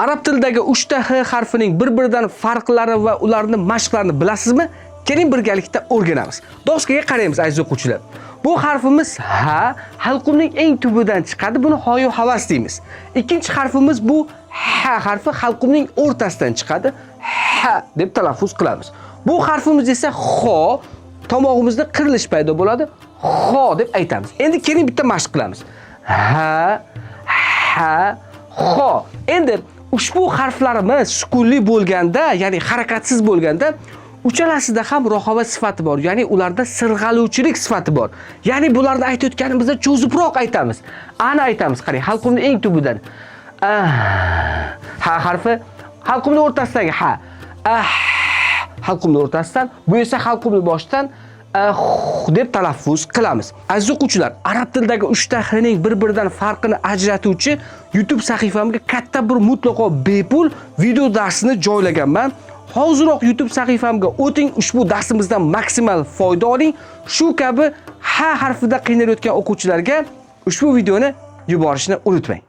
Arab tilidagi 3 ta h harfining bir-biridan farqlari va ularning mashqlarini bilasizmi? Keling, birgalikda o'rganamiz. Doskaga qaraymiz, aziz o'quvchilar. Bu harfimiz h, halqumning eng tubidan chiqadi. Buni hoyu havas deymiz. Ikkinchi harfimiz bu h harfi, halqumning o'rtasidan chiqadi. H deb talaffuz qilamiz. Bu harfimiz esa xo, tomog'imizda qirilish paydo bo'ladi. Xo deb aytamiz. Endi keling, bitta mashq qilamiz. Ha, ha, xo. Endi ushbu harflarimiz sukunli bo'lganda, ya'ni harakatsiz bo'lganda, uchalasida ham rohava sifati bor, ya'ni ularda sirg'aluvchilik sifati bor. Ya'ni bularni aytayotganimizda cho'zibroq aytamiz. Ani aytamiz, qarang, halqumning eng tubidan. Ah, ha harfi halqumning o'rtasidagi ha. Ah, halqumning o'rtasidan, bu esa halqumning boshidan ah deb talaffuz qilamiz. Aziz o'quvchilar, arab tilidagi 3 ta h ning bir-biridan farqini ajratuvchi YouTube sahifamga katta bir mutlaqo bepul video darsini joylaganman. Hoziroq YouTube sahifamga o'ting, ushbu darsimizdan maksimal foyda oling. Shu kabi h harfida qiynalayotgan o'quvchilarga ushbu videoni yuborishni unutmang.